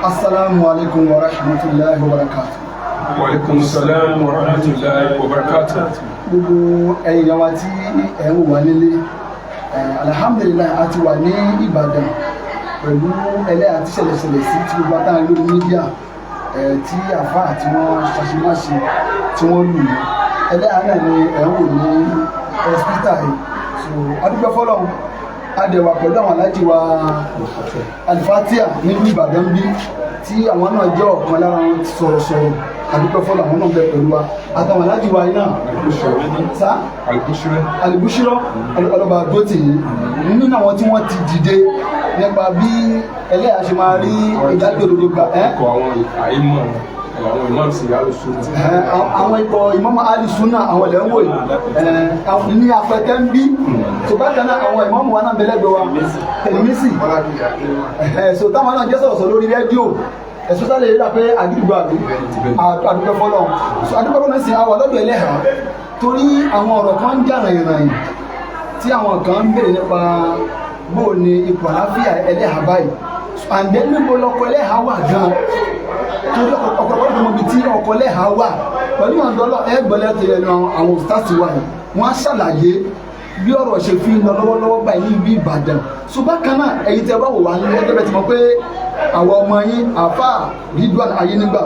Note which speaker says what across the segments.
Speaker 1: Assalamu alaikum wa rahmatullahi wa barakatuh.
Speaker 2: Wa alaikum salam wa rahmatullahi wa barakatuh.
Speaker 1: Gbogbo ẹ̀yin ìyá wa tí ẹ̀ ń wò wá nílé, alhamdulillah, a ti wà ní Ìbàdàn pẹ̀lú ẹlẹ́yà tí ṣẹlẹ̀ṣẹlẹ̀ sí tí gbogbo àtàwọn lórí media, tí àfa àti wọ́n ṣàṣemáṣe tí wọ́n lù ní ẹlẹ́yà náà ni ẹ̀ ń wò ní hospital yìí. So adúpẹ́ fọlọ́run, a dẹ̀ wà pẹ̀lú àwọn alájí wa Alifatia nílùú Ìbàdàn bí tí àwọn náà jẹ́ ọ̀kan lára wọn sọ̀rọ̀sọ̀rọ̀. Adúpẹ́ fọlọ́run, àwọn náà bẹ pẹ̀lú wa àtàwọn alájí wa yìí náà sá.
Speaker 2: Alìbúṣírẹ́.
Speaker 1: Alìbúṣírọ́, ọlọ́ba dótì yìí nínú àwọn tí wọ́n ti dìde nípa bí ẹlẹ́yà ṣe máa rí ìdájọ́ òdodo gbà ẹ́.
Speaker 2: Ikọ̀ àwọn àìmọ̀, àwọn imam sí alùsùn.
Speaker 1: Àwọn ikọ̀ ìmọ̀mọ́ alùsùnà, àwọn ilẹ̀ ń wò yìí ní apẹtẹ ń bí tó bá kan náà. Àwọn ìmọ̀mù wa náà bẹ̀lẹ́gbẹ̀ wa tẹ̀límísì, so táwọn náà jẹ́ sọ̀rọ̀sọ̀ lórí rédíò, especially rí pé àdúgbò àbí àdúgbò fọlọ́. So àdúgbò fọlọ́ sí àwọn lọ́dọ̀ ẹlẹ́hà, torí àwọn ọ̀rọ̀ kan ń jà ràyìnràyìn tí àwọn kan ń béèrè nípa bó ni ipò àlàáfíà ẹlẹ́hà báyìí, and then níbo lọkọ ẹlẹ́hà wà gan, torí ọ̀pọ̀lọpọ̀ ọmọ ibi tí ọkọ ẹlẹ́hà wà. Pẹ̀lú ọ̀dọ́lọ́ ẹgbẹ̀lẹ́ ti ẹnu àwọn òsítàsì wa yìí, wọ́n á ṣàlàyé bí ọ̀rọ̀ ṣe fi ń lọ lọ́wọ́lọ́wọ́ báyìí ní ibi Ìbàdàn. So bákan náà, ẹ̀yin tẹ́ bá wò wá ní ẹgbẹ́ bẹ́ẹ̀ ti mọ̀ pé àwọn ọmọ yín, àáfà Ridwan Ayénígbà,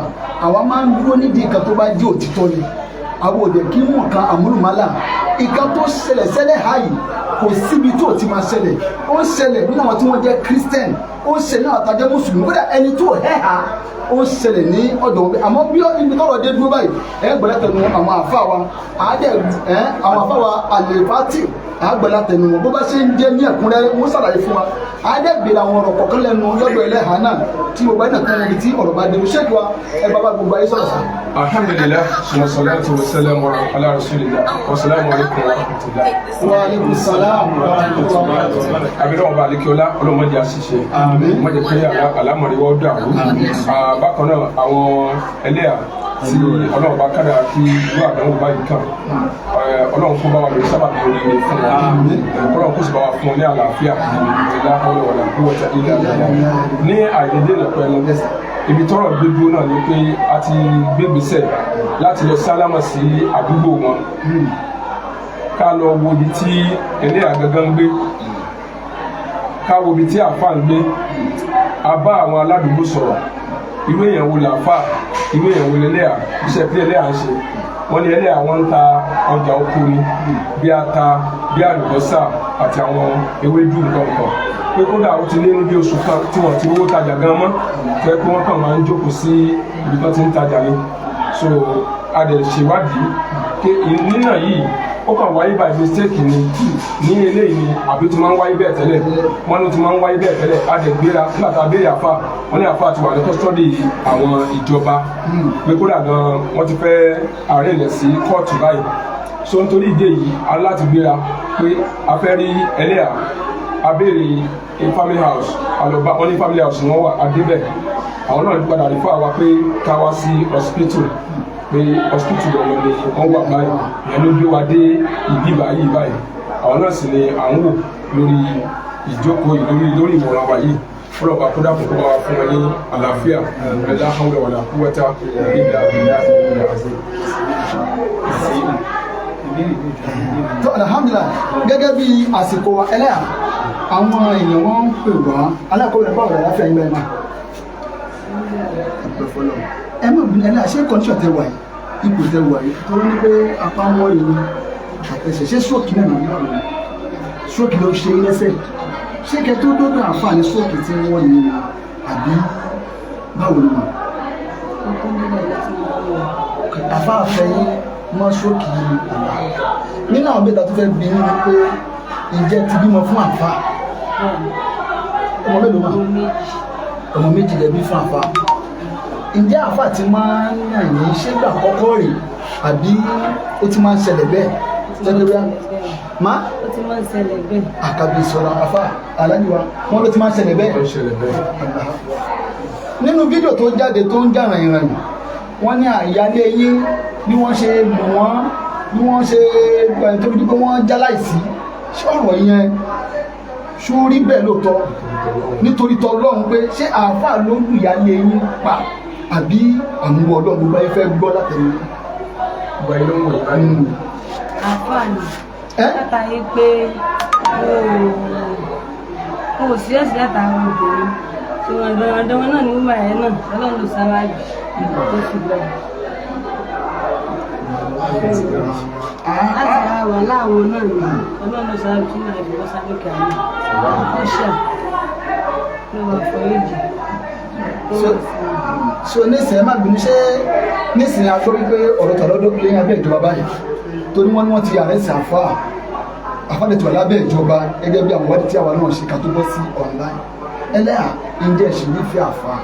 Speaker 1: àwa máa ń dúró nídìí nǹkan tó bá jẹ́ òtítọ́ ni. Àwọn òde kí mú nǹkan àmúlùmálà. Ìkan tó ṣẹlẹ̀ ṣẹlẹ̀ háyì, kò síbi tó ti máa ṣẹlẹ̀. Ó ń ṣẹlẹ̀ nínú àwọn tí wọ́n jẹ́ Christian, ó ń ṣẹlẹ̀ nínú àwọn tó jẹ́ mùsùlùmí, kódà ẹni tó hẹ́hà, ó ń ṣẹlẹ̀ ní ọ̀dọ̀ wọn. Àmọ́ bí ibi tọ́rọ̀ dé dúró báyìí, ẹ gbọ́dọ̀ tẹnu àwọn àfa wa àádẹ́ ẹ àwọn àfa wa àlèfàtì, àgbẹ̀lá tẹnu wọn bó bá ṣe ń jẹ́ ní ẹ̀kúnrẹ́rẹ́, wọ́n ṣàlàyé fún wa. Àádẹ́ gbèrè àwọn ọ̀rọ̀ kọ̀ọ̀kan lẹ́nu lọ́dọ̀ ẹlẹ́hàá náà tí gbogbo ẹ̀ náà tán ibi tí ọ̀rọ̀ bá dé. Ṣéèkì wa, ẹ bá bá gbogbo ayé sọ̀rọ̀ sá.
Speaker 2: Alhamdulillah, wa salatu wa salam ala rasulillah, wa salamu alaikum wa rahmatullah.
Speaker 1: Wa alaikum salam wa rahmatullahi wa barakatuh.
Speaker 2: Abẹ́rẹ́ ọba alekiola, ọlọ́mọdé àṣìṣe.
Speaker 1: Àmín.
Speaker 2: Mọ̀jẹ̀ pé àlámọ̀rí wọ́n dàrú. Bákan náà, àwọn ẹlẹ́yà tí Ọlọ́run bá kára kí irú àdánwò báyìí kàn, Ọlọ́run kó bá wa lè sábà bí oríire fún wọn.
Speaker 1: Àmín.
Speaker 2: Ọlọ́run kó sì bá wa fún wọn ní àlàáfíà. La hawla wala quwwata illa billah. Ní àìdédé lọ́pọ̀ ẹnu, ibi tọ́rọ̀ dúdú náà ni pé a ti gbégbèsè láti lọ sálámà sí àdúgbò wọn, ká lọ wo ibi tí ẹlẹ́yà gangan ń gbé, ká wo ibi tí àáfà ń gbé. A bá àwọn aládùúgbò sọ̀rọ̀, irú èèyàn wo làáfà, irú èèyàn wo lẹ́lẹ́yà, iṣẹ́ pé ẹlẹ́yà ń ṣe. Wọ́n ní ẹlẹ́yà wọn ń ta ọjà oko ni, bí ata, bí àlùbọ́sà àti àwọn ewédú nǹkan kan, pé kódà ó ti lé ní bí oṣù kan tí wọ́n ti rówó tajà gan mọ́, tó yẹ pé wọ́n kàn máa ń jókòó sí ibi tó ti ń tajà ni. So a dẹ̀ ṣèwádìí pé nínà yìí, ó kàn wáyé by mistake ni ní eléyìí ni, àbí ó ti máa ń wáyé bẹ́ẹ̀ tẹ́lẹ̀? Wọ́n ní ó ti máa ń wáyé bẹ́ẹ̀ tẹ́lẹ̀. A dẹ̀ gbéra nígbà tá a béèrè àfa, wọ́n ní àfa ti wà ní custody àwọn ìjọba, pé kódà gan wọ́n ti fẹ́ arraign ẹ̀ sí kóòtù báyìí. So nítorí ìdí èyí, a ní láti gbéra pé a fẹ́ rí ẹlẹ́yà. A béèrè a family house, àlọ́ba, wọ́n ní family house ni wọ́n wà. A débẹ̀, àwọn náà padà rí fún àwa pé ká wá sí hospital, pé hospital lọ́wọ́ ni wọ́n wà báyìí. Ìyẹn ló gbé wa dé ibi báyìí báyìí. Àwọn náà sì ni à ń wò lórí ìjókòó yìí, lórí ìwòran wa yìí. Ọlọ́ba kó dákun kó bá wa fún wọn ní àlàáfíà. La hawla wala quwwata illa billahi al-azim.
Speaker 1: Tó, alhamdulillah, gẹ́gẹ́ bí àsìkò wa, ẹlẹ́yà, àwọn èèyàn wọ́n ń pè wá alákọ̀ọ́bẹ̀rẹ̀. Báwo la láfíà yín báyìí máa ẹ mọ̀ bí ẹlẹ́yà ṣé condition tẹ wà yìí, ipò tẹ wà yìí, tó ní pé apá ń wọ́ yìí ni àtẹ̀sẹ̀, ṣé stroke náà nàbí báwo ni stroke ló ṣe é lẹ́sẹ̀? Ṣé kẹ tó dọ́dọ̀ àǹfààní stroke tí wọ́n ní, àbí báwo ni mà? Àfáàfẹ́ yín mọ́ stroke yìí àlá. Nínú àwọn mẹ́ta tó fẹ́ bí yín ni pé, ǹjẹ́ ti bímọ fún àfá? Ọmọ mélòó mà? Ọmọ méjì lẹ bí fún àfá. Ǹjẹ́ àfá ti máa ń yàn yín? Ṣé gbà kọ́kọ́ rè, àbí ó ti máa ń ṣẹlẹ̀ bẹ́ẹ̀ tẹ́lẹ̀ bí má?
Speaker 3: Ó ti máa ń ṣẹlẹ̀ bẹ́ẹ̀.
Speaker 1: Àkàbí sọ̀rọ̀ àfá aláníwá, wọn ló ti máa ń ṣẹlẹ̀ bẹ́ẹ̀.
Speaker 2: Ó ṣẹlẹ̀ bẹ́ẹ̀.
Speaker 1: Nínú fídíò tó jáde tó ń jà ràyìnràyìn, wọ́n ní àyálé yín bí wọ́n ṣe lù wọ́n, bí wọ́n ṣe tó fi di pé wọ́n já láìsí. Ṣé ọ̀rọ̀ yẹn Ṣó rí bẹ́ẹ̀ lóòótọ́ nítorí tọlọ́run pé ṣé àáfàá ló ń lùyàlé yín pa àbí àmúwọ̀ Ọlọ́run? Gbogbo ayé fẹ́ gbọ́ látẹnu.
Speaker 2: Gba ilé ń wò yìí báyìí.
Speaker 3: Àfààní
Speaker 1: Ẹ́?
Speaker 3: Látàrí pé o ò sí ẹ̀sìn látara obìnrin tí wọn ọ̀dọ̀ wọn náà ní wúmà ẹ̀ náà, Ọlọ́run ló sáwájú tó fi lọ. Látara wà láwọn náà ní Ọlọ́run ló sáwájú tí náà fi wọ́n sábẹ́kẹ̀ àná ó ṣà ló wà foríjì ó wà fún un.
Speaker 1: So nísìnyí, ẹ má bínú, ṣé nísìnyí a gbọ́ wípé ọ̀rọ̀ tọ̀lọ́dọ́ lé abẹ́ ìjọba báyìí, torí wọ́n ní wọ́n ti arrest àfáà, àfáà lè ti wà lábẹ́ ìjọba gẹ́gẹ́ bí àwọn ìwádìí tí àwa náà ṣe ká tó bọ́ sí online. Ẹlẹ́hà, ǹjẹ́ ẹ ṣì nífẹ̀ẹ́ àfáà?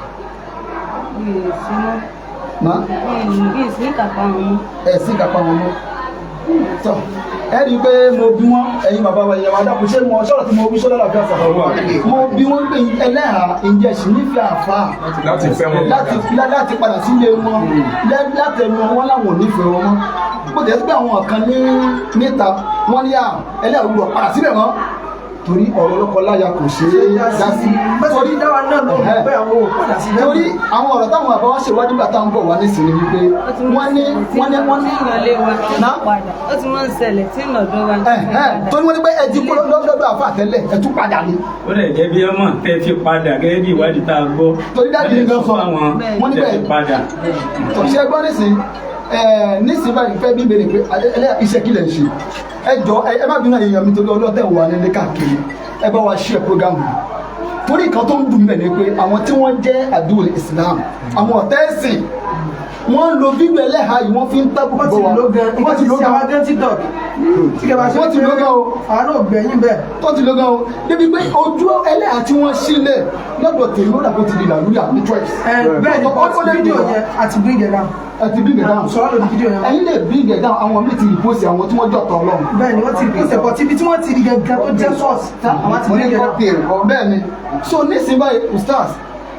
Speaker 3: Mi ò sí mọ́.
Speaker 1: Má
Speaker 3: Mi ì sí kàkà wọn mọ́.
Speaker 1: Ẹ̀ sí ìkápá wọn mọ́. Tọ́ ẹ rí i pé mo bí wọn, ẹ̀yin bàbá wa, ìyàwó adákun, ṣé mo sọ̀rọ̀ tí mo wí sọ́dọ̀ làbí àfà? Mo bí wọn pé ẹlẹ́hà, ǹjẹ́ ẹ ṣì nífẹ̀ẹ́ àfáà?
Speaker 2: Láti fẹ́ wọn.
Speaker 1: Láti padà sílé wọn, látẹnu wọn láwọn ò nífẹ̀ẹ́ wọn mọ́. Bó ti yẹ pé àwọn kan ní níta wọn ní à ẹlẹ́hà gbọ́dọ̀ padà síbẹ̀ mọ́ torí ọ̀rọ̀ ọlọ́kọ láya kò ṣe é dá sí.
Speaker 4: Bẹ́ẹ̀ ni, dáwà náà ló ń pẹ́ àwọn ò padà sí.
Speaker 1: Torí àwọn ọ̀rọ̀ táwọn àbá wọn ṣèwádìí gbà táwọn bọ̀ wá nísìnyí wípé wọ́n ní
Speaker 3: ìrọ̀lẹ́ wa tí
Speaker 1: Ná?
Speaker 3: ń padà, ó ti máa ń ṣẹlẹ̀ tí ń lọ́dọ̀ wa tí ń
Speaker 1: Ẹ̀hẹ́n,
Speaker 3: padà.
Speaker 1: torí wọ́n ní pé ẹ ti kó lọ́dọ̀ àfa àtẹ́lẹ̀, ẹ tún padà ní.
Speaker 5: Ó lè jẹ́ bí ọmọ tẹ́ fi padà gẹ́gẹ́ bí ìwádìí tá a gbọ́.
Speaker 1: Torí daddy
Speaker 5: Wọ́n lè
Speaker 1: gan sọ,
Speaker 5: fáwọn
Speaker 1: wọ́n ní
Speaker 5: tẹ́ fi
Speaker 1: bẹ́ẹ̀.
Speaker 5: padà.
Speaker 1: Ṣe gbọ́ nísìn ẹ nísìn báyìí, fẹ́ bí béèrè pé ẹlẹ́yà, iṣẹ́ kí lẹ̀ ń ṣe? Ẹ jọ, ẹ má bínú, èèyàn mi, torí ọlọ́tẹ̀ wà nílé káàkiri, ẹ bá wa share program yìí, torí nǹkan tó ń dùn mẹ́ ni pé àwọn tí wọ́n jẹ́ àdúrà Islam, àwọn ọ̀tá ẹ̀sìn, wọ́n ń lo fídíò ẹlẹ́hàá yìí, wọ́n fi ń tábùkù
Speaker 4: Wọ́n ti
Speaker 1: bọ́ wa.
Speaker 4: lò gan.
Speaker 1: Wọ́n ti lò
Speaker 4: Sí
Speaker 1: gan.
Speaker 4: àwọn gan TikTok tí kẹ bá ṣe.
Speaker 1: Wọ́n ti lò gan o.
Speaker 4: Àwọn náà gbẹ̀yìn bẹ́ẹ̀.
Speaker 1: Tó ti lọ gan o, débi pé ojú ẹlẹ́hàá tí wọ́n sílẹ̀ lọ́dọ̀ tèmi, ó dàbò ti di làlúyà ní choice.
Speaker 4: Ẹ bẹ́ẹ̀ ni.
Speaker 1: Ó lè
Speaker 4: Fídíò yẹn àti bring it down.
Speaker 1: Ẹ ti bring it down.
Speaker 4: Sọ̀rọ̀ lórí fídíò yẹn.
Speaker 1: Ẹ̀yin lè bring it down, àwọn míì ti repost, àwọn tí wọ́n jọ̀tọ̀ Ọlọ́run.
Speaker 4: Bẹ́ẹ̀ ni, wọ́n ti post ẹ̀, but ibi tí wọ́n ti rí gẹ́gẹ́ tó jẹ́ source, àwọn ti
Speaker 1: Mo ní
Speaker 4: bring it down.
Speaker 1: copy ẹ̀. Bẹ́ẹ̀ ni. So nísìnyí báyìí, ustaz,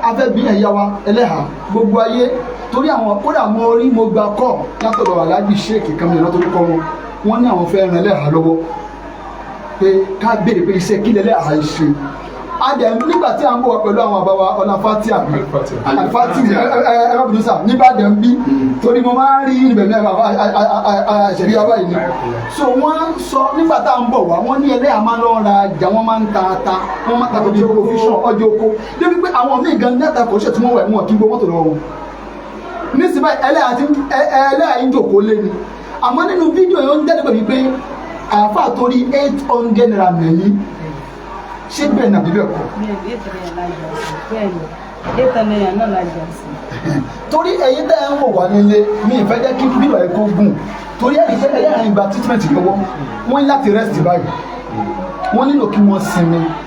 Speaker 1: afẹ́ bí ẹ̀yà wa ẹlẹ́hà, gbogbo ayé, torí àwọn kódà mo rí, mo gba kọ́ látọ̀dọ̀ aláàjì sheik kan mi lọ́tọ̀ kọ́ wọn, wọ́n ní àwọn fẹ́ ran ẹlẹ́hà lọ́wọ́ pé ká béèrè pé iṣẹ́ kí lẹ́lẹ́hà ń ṣe. Adẹ̀ nígbà tí à ń bọ̀ wá pẹ̀lú àwọn àbáwa ọ̀nà fatia.
Speaker 2: Al-Fatiha.
Speaker 1: Alifati, ẹ má bínú sá, níbàdàn bí, torí mo máa ń rí ibẹ̀ ní àṣẹrí abáyé ni. So wọ́n sọ nígbà tá à ń bọ̀ wá, wọ́n ní ẹlẹ́yà máa ń lọ ra ọjà, wọ́n máa ń ta ata, wọ́n máa ń ta tóbi provision ọjọ́ oko, débi pé àwọn míì gan ní àtàkùn ṣètò wọn wẹ̀, wọn kí n gbọ́ mọ́tò lọ́wọ́ wọn. Nísìnyí báyìí, ẹlẹ́yà ti ẹlẹ́yà ń jòkó lé ni, àmọ́ nínú fídíò yẹn, ó ń jáde pẹ̀lú pé àáfàá torí ₦800 nẹ̀yìn. Ṣé bẹ́ẹ̀ nàbí bẹ́ẹ̀ kọ́?
Speaker 3: Bẹ́ẹ̀ ni, 800 la jà sí. Bẹ́ẹ̀ ni, 800 náà la jà sí.
Speaker 1: Torí ẹ̀yin tẹ́ ẹ̀ ń wò wá nílé, mi ìfẹ́ jẹ́ kí bíbá ẹ̀ kó gùn, torí ẹ̀yin fẹ́ ẹ̀yà ń gba treatment lọ́wọ́, wọ́n ní láti rest báyìí, wọ́n nílò kí wọ́n sinmi.